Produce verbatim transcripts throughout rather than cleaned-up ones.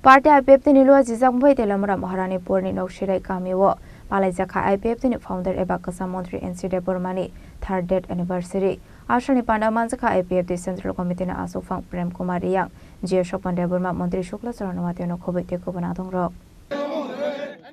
Party I P F T ni luajijak bai Teliamura Maharani Purni Noksirai kamio palaijakha I P F T ni founder eba kwcham montri N C Debbarmani third death anniversary. Asalni panda manjakha I P F T Central Committee ni aswkphang Prem Kumar Riyang, G S Swapan Debbarma, Montri Shukla Charan Noatia no khobwi tei kubun adongrok. N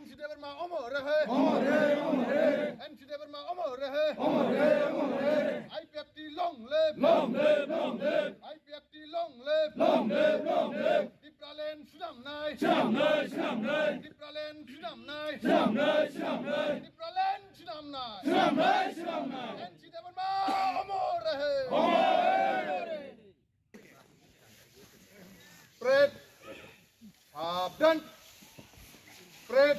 C Debbarma omor rahe. Omor rahe, omor rahe. N C Debbarma omor rahe. Omor rahe, omor rahe. I P F T long live. Long live, long live. I P F T long live. Long live, long live. Tipraland swnamnai. Swnamnai, swnamnai. Tipraland swnamnai. Swnamnai, swnamnai. Tipraland swnamnai. Swnamnai, swnamnai. N C Debbarma omor rahe. Omor rahe. Pret, sabdhan. Pret,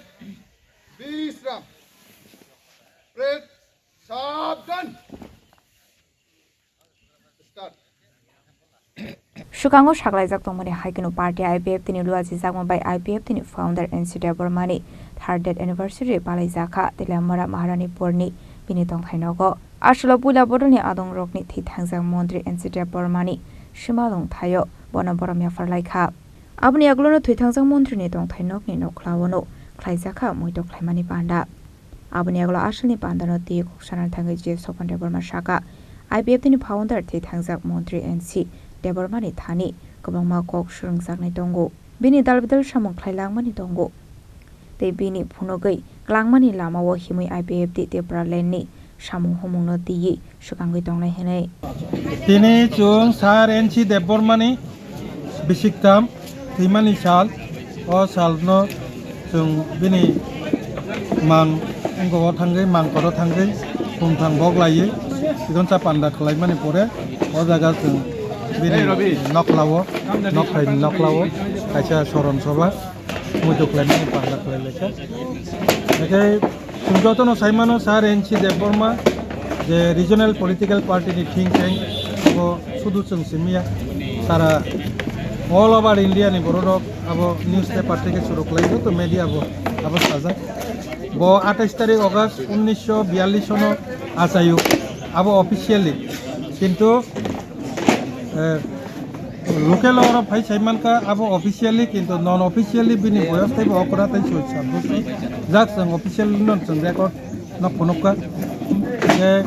bisram. Pret, sabdhan. Start. Swkango saklaijak tongmani hai kheno party I P F T ni luajijakma bai I P F T ni founder N C Debbarmani third death anniversary palaijakha Teliamura Maharani Purni bini tongthai nogo. Aswlo puila bodolni adongrokni thwi thangjak montri N C Debbarmani simalwng thaio bono borom yapharlaikha. Aboni yagulono thwi thangjak montri ni tongthai nokni nokhlaono khlaijakha muitu khlaimani panda. Aboni yagulo asalni pandano twi kok sanani thangwi G S Swapan Debbarma saka, I P F T ni founder thwi thangjak montri N C Debbarmani thani kwbangma kok swrwngjaknai tongo. Bini dalbidal samung khlai langmani tongo. Tei bini phunugwi klangmani lamao himwi I P F T Tipraland ni samung humungno twiwi swkangwi tongnai hwnwi. Tini chwng Sir N C Debbarmani bisiktham thwimani sal, o salno chwng bini mang wngkoko thangwi, mang koro thangwi, khumthang bok laiwi, chikonsa panda khlaimani pore, o jaga chwng bini noklao, nokthai noklao kaisa soron soba muitu khlaimani panda khlai laikha. Hwnkhe chwng jotono sai mano, Sir N C Debbarma je regional political party ni think tank, abo sudu chwng simiya, sara all over India ni borok rok abo newspaper theke suru khlai, joto media bo abo sajak. Bo atais tarik August unnisho biyallis sono achayuk, abo officially, kintu eh, local oro phai sai mankha abo officially, kintu non officially bini boyos teibo okra tei soi sat bosor. Jak chwng officially no chwng record no phunukha. Je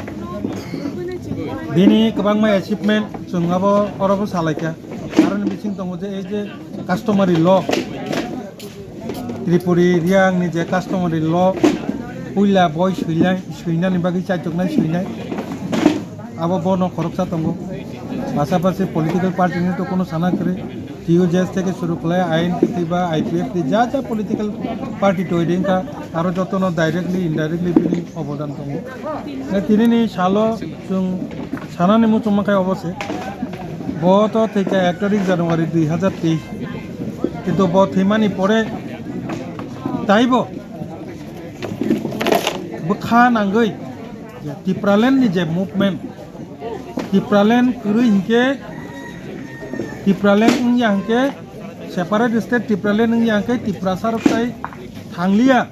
bini kwbangma achievement chwng abo oro bo salaikha. Aroni bising tongo je ei je customary law, Tripuri Riyang ni je customary law, puila boi suinai, suinani bagwi chaituknai suinai, abo bono khoroksa tongo. Pasapasi political party ni to kono sana kwrwi, T U J S theke suru khlai I N P T ba I P F T ja ja political party toiri wngkha, aro jotono directly, indirectly bini obodan tongo. Tei tinini salo chwng sanani muchungma khe obo se, bo to thwikha ek tarik January dui hazar teis. Kintu bo thwimani pore taibo bwkha nangwi je Tipraland ni je movement, Tipraland kwrwi hinkhe, Tipraland wngya hinkhe, separate state Tipraland wngya hinkhe Tiprasa rok tai thangliya.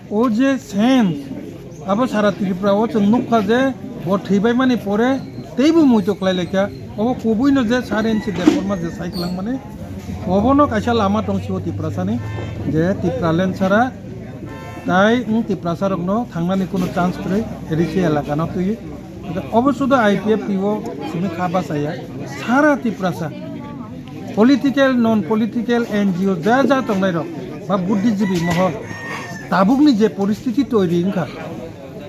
O je sense, abo sara Tripura o chwng nukha je bo thwibaimani pore teibo muitu khlai laikha. Obo kubuino je Sir N C Debbarma je sai kwlangmani, obono kaisa lama tong sio Tiprasani, je Tipraland sara tai wng Tiprasa rokno thangnani kuno chance kwrwi, risi elakano twiwi. Obo sudu I P F T o simi kha bachaya, sara Tiprasa political, non political, N G O ja ja tongnai rok ba buddhijibi mohor, tabukni je poristiti toiri wngkha,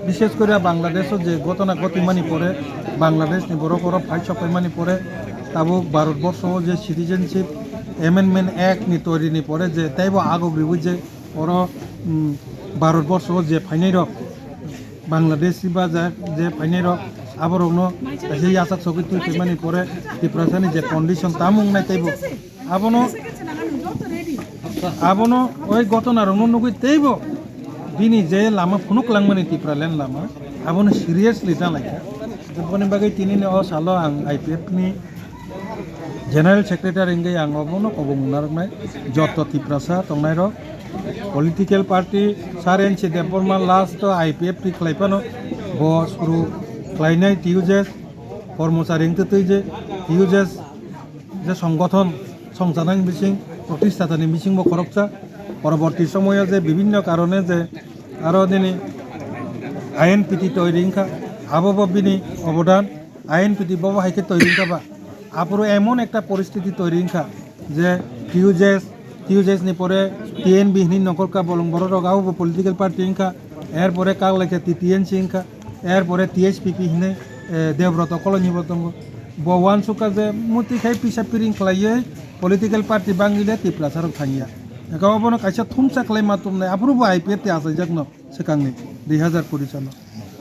bishes kore Bangladesh o je gotona gotimani pore Bangladesh ni borok oro phai sokpaimani pore tabuk Bharat borsho o je Citizenship Amendment Act ni toiri ni pore je teibo agok riwi je oro, mm, Bharat borsho o je phainai rok, Bangladesh ba ja-, je phainai rok, aborokno kaisa yachak sogwi twi phaimani pore Tiprasani je condition tamo wngnai teibo abono, abono oi gotona rokno nugwi teibo bini je lama phunuk langmani Tipraland lama abono seriously ta laikha. Aboni bagwi tinini o salo ang I P F ni General Secretary wngwi ang obono kobong narwknai, joto Tiprasa tongnairok, political party, Sir N C Debbarma last o I P F T khlai phano bo suru khlainai T U J S, kormochari wngtwi twi je T U J S je songgothon songchanani bising Protishthatani bisingbo khoroksa, poroborti somoyo je bibhinno karone je aro nini I N P T toiri wngkha, abobo bini obodan, I N P T bobo hai khe toiri wngkha ba. Aphuru emon ekta poristiti toiri wngkha je T U J S, T U J S ni pore T N B hinwi nongkhorkha bolong bororok, abobo political party wngkha, er pore kak laikha T T N C wngkha, er pore T H P P hinwi, eh, Debroto kolonibo tongo. Bo uansukha je muti khai pisa piring khlaiwi political party bangwi le Tiprasarok thangya. Eka obono kaisa thumsa khlai ma tumnai, aphuru bo I P F T achaijakno swkangni dui hazar kuri salo.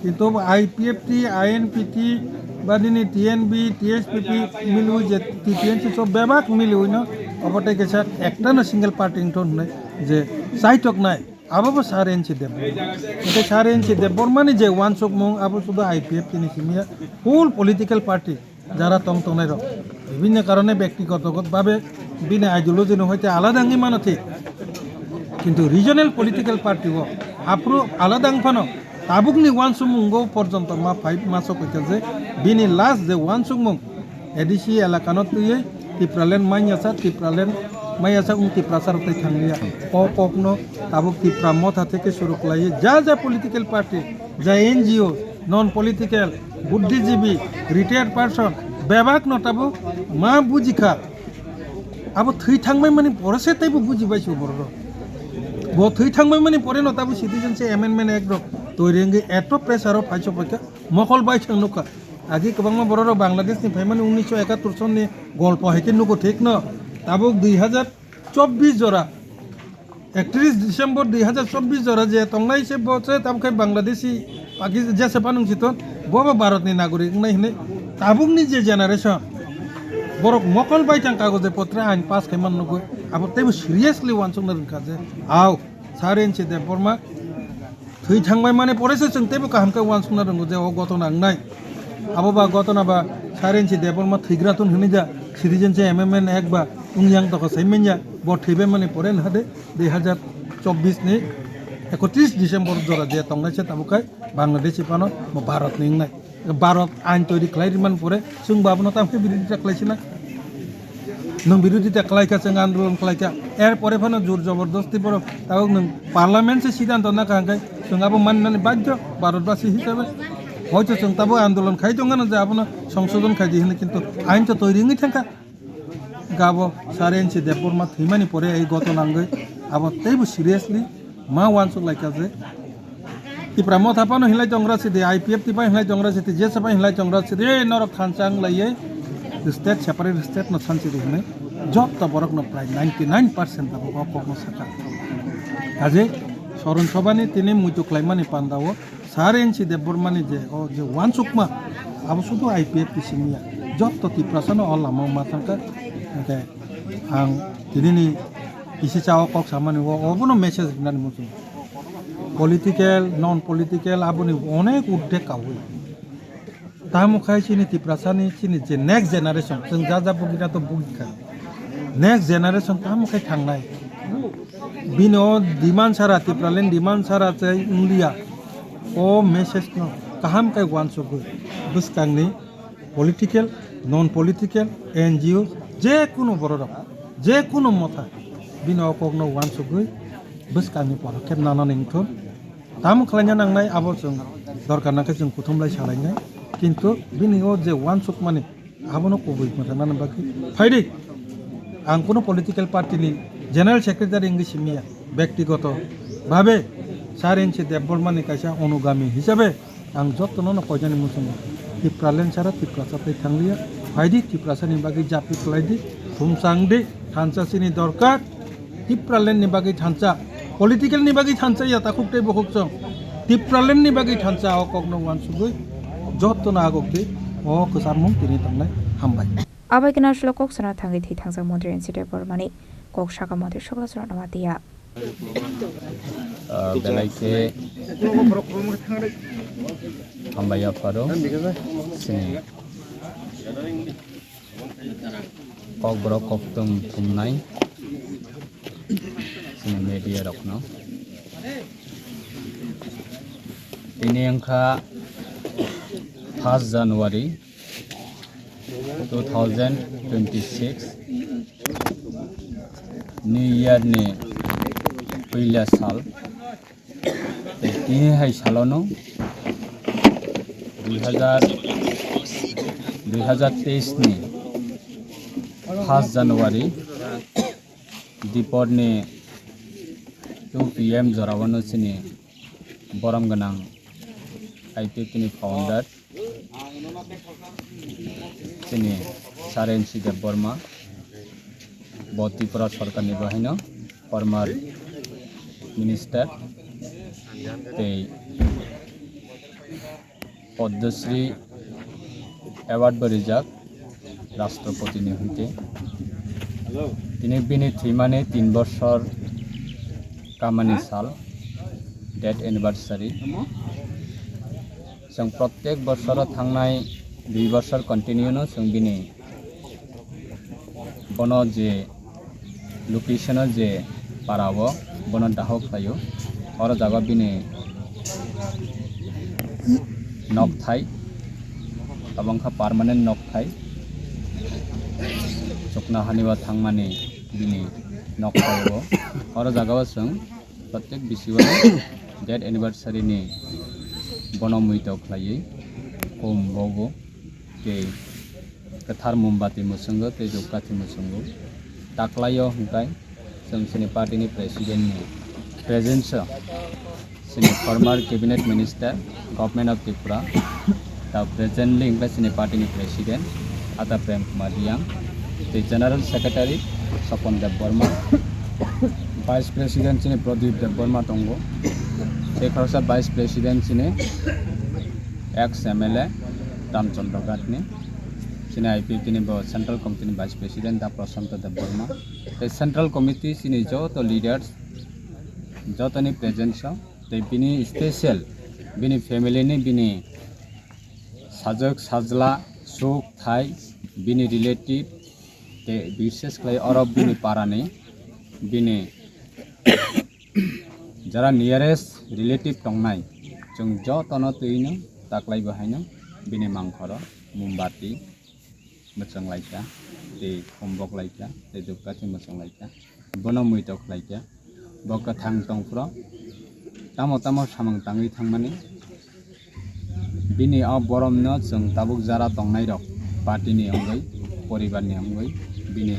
Kintu bo I P F T, I N P T, ba nini T N B, T H P P, miliwi je T T N C so bebak miliwino obo tei kaisa ektano single party wngthon hwnwi je chaitok nai. Abo bo Sir N C Debbarma. Hingke Sir N C Debbarmani je uansukmung, abo sudu I P F T ni simi ya, full political party jara tong tongnai rok. Bibhinno karone byaktigoto babe bini ideology no hoite alada wngwi mano thik. Kintu regional political party o aphuru alada wng phano tabukni uansukmungo porjonto ma phai ma sok hoite je bini last je uansukmung A D C elakano twiwi Tipraland manyasa, Tipraland mayasa wng Tiprasa rok tei thanglia. O kokno tabuk Tipra Motha theke suru khlaiwi ja ja political party, ja N G O, non political, buddhijibi, retired person, bebakno tabuk ma bujikha. Abo thwi thangbai mani pore se teibo bujibai se borok rok. Bo thwi thangbai mani pore no tabuk Citizenship Amendment Act rok toiri wngwi eto pressure o phaiso phaikha, mokol bai thang nukha. Agi kwbangma bororok Bangladesh ni phaimani unnisho ekattor sonni golpo hai khe nugo thik no. Tabuk dui hazar chobbish jora, ektris December dui hazar chobbish jora je tongnai se bo se tabuk khai Bangladeshi Pakistan jese panung siton bo bo Bharat ni nagorik wngnai hinwi tabuk ni je generation borok mokol bai thang kagoje potre ain pass khai man nugui abo teibo seriously uansukna rwngkha je au Sir N C Debbarma thwi thangbai mani pore se chwng teibo kaham khe uansukna rwngo je o gotona wngnai. Abo ba gotona ba Sir N C Debbarma thwigra tun hwnwi ja Citizenship Amendment Act ba wng yang tokha sai manya bo thwibai mani pore wngkha de dui hazar chobbish ni ekotris December jora je tongnai se tabuk khai Bangladeshi phano bo Bharat ni wngnai. Bharat ain toiri khlai rimani pore chwng bo abono tamo khe birodita khlai sina. Nwng birodita khlai kha, chwng andolon khlai kha. Er pore phano jor jobordosti borok tabuk nwng parliament se siddhanto na kha hwnkhe chwng abo mannani badhyo Bharatbasi hisabe. Hoito chwng tabuk andolon khai tongano je abono songsodon khai di hwnwi, kintu ain to toiri wngwi thangkha. Gabo Sir N C Debbarma thwimani pore ei gotona wngwi abo teibo seriously ma uansuk laikha je Tipra Motha phano hinlai tongra sidi, I P F T phano hinlai tongra sidi, jesa phano hinlai tongra sidi, ei norok thansa wng laiye state, separate state no sansi di hinwi jotto borok no prai ninety nine percent tabuk o kok no saka. Kaje Soron Sobha ni tini muitu khlaimani panda o Sir N C Debbarma ni je o je uansukma abo sudu I P F T simi ya, jotto Tiprasa no o lama o ma thangkha. Hingke ang tini ni kisi cha o kok samani o obono message rinani muchung. Political, non political, aboni onek urdhe kaui. Tamo khai chini Tiprasani chini je next generation, chwng ja ja bugina to bugikha. Next generation tamo khai thangnai. Bini o demand sara, Tipraland demand sara chai wnglia. O message no kaham khai uansugwi bwskangni political, non political, N G O, je kunu bororok, je kunu motha bini o kokno uansugwi bwskangni podokkhep nanani wngthun. Tamo khlaina nangnai abo chwng dorkar nangkhe chwng kuthumlai salainai, kintu bini o je uansukmani abono kubui mwthangna bagwi phaidi. Ang kuno political party ni general secretary wngwi simi ya, byaktigoto bhabe Sir N C Debbarma ni kaisa onugami hisabe ang jotono no koinani muchungo Tipraland sara Tiprasa tei thangliya. Phaidi Tiprasa ni bagwi japi khlaidi, thumsangdi, thansa sini dorkar. Tipraland ni bagwi thansa, political ni bagwi thansa ya takhuk tei bukhuk chwng. Tipraland ni bagwi thansa o kokno uansugwi jotono agokdi o kwcharmung tini tongnai. Hambai. Abai khe naislo kok sana thangwi thwi thangjak montri N C Debbarmani kok saka montri Sokla Chorano Matiya. Ah, belai khe hambai ya pharo sini Kokborok koktwng thumnai chini media rokno. Tini wngkha first January two thousand twenty-six. New Year ni puila sal. Tei tini hai salono dui hazar, dui hazar teis ni first January dipor ni two P M jorao no chini borom gwnang I P F T ni founder chini Saren C Debbarma, bo Tripura sorkar ni bo haino former minister tei Padma Shri award bo rijak Rashtrapati ni hoite. Tini bini thwimani tin bosor kamani sal, death anniversary. Chwng protek bosoro thangnai dui bosor continue no chwng bini bono je location o je para o bono daho khlaio, oro jaga bini nokthai, abo wngkha permanent nokthai, chuknohani o thangmani bini nokthai o, oro jaga o chwng protek bisi o death anniversary ni bono muito khlaiwi khum bogo tei kwthar mombati mwchwngo tei dhupkathi mwchwngo. Taklaio hwnkhe chwng chini party ni president ni presence o chini former cabinet minister, Government of Tripura, ta presently hwnkhe chini party ni president Ata Prem Kumar Reang, tei general secretary Sopon Debbarma, vice president chini Pradip Debbarma tongo, tei khoroksa vice president chini ex M L A Ramchandra Ghat ni, chini I P F T ni bo central committee ni vice president da Prasanta Debbarma, tei central committee chini joto leaders, jotoni presence o, tei bini special bini family ni, bini sajwk sajla, suk thai, bini relative, tei bishes khlai oro bini parani, bini jara nearest relative tongnai, chwng jotono twino taklai bo haino bini mangkhoro mombati mwchwng laikha, tei khum bok laikha, tei dhupkathi mwchwng laikha, bono muito khlaikha. Bo kwthang tongphuru tamo tamo samung tangwi thangmani. Bini o boromno chwng tabuk jara tongnairok, party ni wngwi, poribar ni wngwi, bini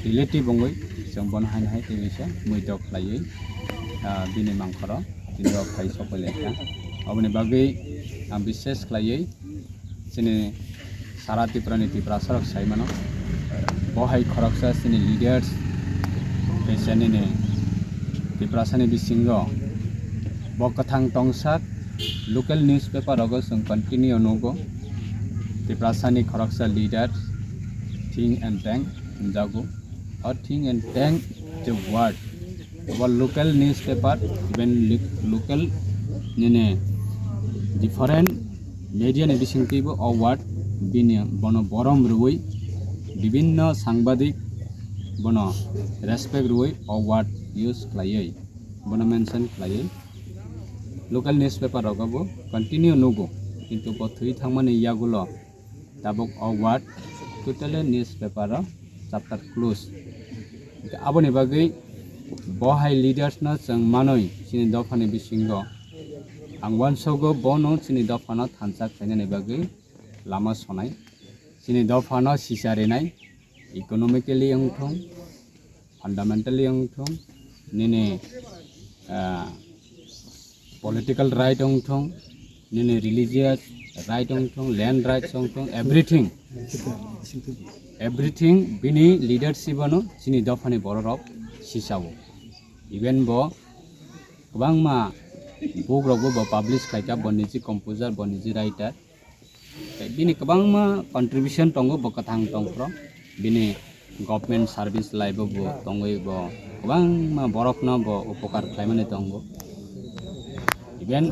relative wngwi chwng bono haino hai tei bisa muito khlaiwi, ah, bini mangkhoro tini o phai sokoi laikha. Oboni bagwi ang bishes khlaiwi chini sara Tripura ni Tiprasa rok sai mano. Bo hai khoroksa chini leaders tei chini ni Tiprasa ni bisingo bo kwthang tongsak local newspaper rogo chwng continue nugo. Tiprasa ni khoroksa leaders think and tank hwnjago. O think and tank je word, bo local newspaper, even li-, local nini different media ni bisingtwi bo o word bini bono borom rwui, bibinno sangbadik bono respect rwui o word use khlaiwi, bono mention khlaiwi local newspaper rogo bo continue nugo, kintu bo thwi thangmani yagulo tabuk o word totally newspaper o chapter close. Aboni bagwi bo hai leaders no chwng manwi chini dophani bisingo ang uansogo bono chini dophano thansa khlainani bagwi lama sonai, chini dophano sisa rinai, economically wngthung, fundamentally wngthung, nini, ah, political right wngthung, nini religious right wngthung, land rights wngthung, everything, everything bini leadership ano chini dophani bororok sisao. Even bo kwbangma book rokbo bo publish khlaikha, bo niji composer, bo niji writer. Tei bini kwbangma contribution tongo, bo kwthang tongphuru. Bini government service life o bo tongwi bo kwbangma borokno bo upokar khlaimani tongo. Even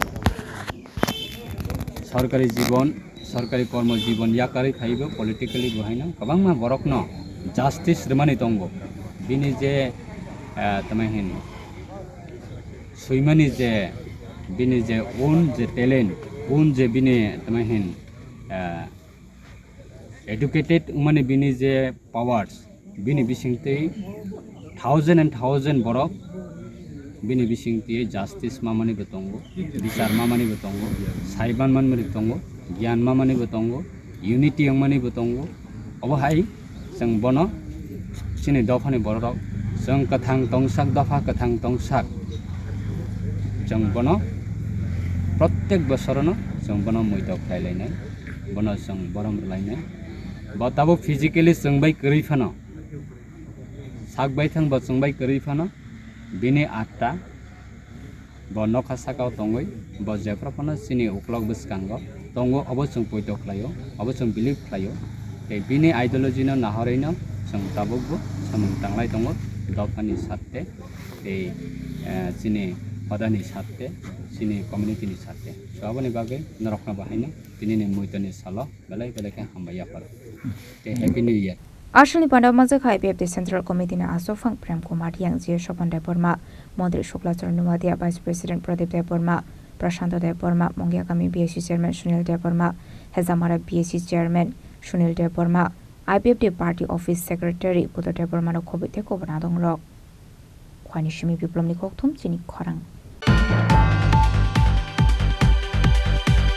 sorkari jibon, sorkari kormo jibon yakarwi phaibo politically bo haino kwbangma borokno justice rwmani tongo. Bini je, eh, tamo hin, swimani je, bini je own je talent, own je bini tamo hin, ah, educated wngmani bini je powers, bini bisingtwi Thousand and thousand borok bini bising twi justice mamani bo tongo, bichar mamani bo tongo, saiban manmani tongo, giyan mamani bo tongo, unity wngmani bo tongo. Obo hai chwng bono chini dophani bororok chwng kwthang tongsak, dopha kwthang tongsak, chwng bono prottek bosorono chwng bono muitok khlai lainai, bono chwng borom rwlainai. Bo tabuk physically chwng bai kwrwi phano, sak bai thang bo chwng bai kwrwi phano, bini atta bo nokha sakao tongwi, bo jephru phano chini uklok bwskango tongo, obo chwng poito khlaio, obo chwng believe khlaio. Tei bini ideology no nahorwi no chwng tabuk bo samung tanglai tongo, dophani sarte tei, eh, chini hodani sarte, chini community ni sarte. So aboni bagwi norokno bo haino tinini muitoni salo belai belai khe hambai yapharo. Tei Happy New Year. Aswkni panda manjakha I P F T Central Committee ni aswk phang Prem Kumar Riang, G A Sopan Debbarma, Montri Shukla Charan Noatia, Vice President Pradip Debbarma, Prashanto Debbarma, Mungiakami B A C Chairman Sunil Debbarma, Hezamara B A C Chairman Sunil Debbarma, I P F T Party Office Secretary Buddha Debbarma no khobwi tei kobor nadong rok. Khwani simi Biplomni kokthum chini khorang.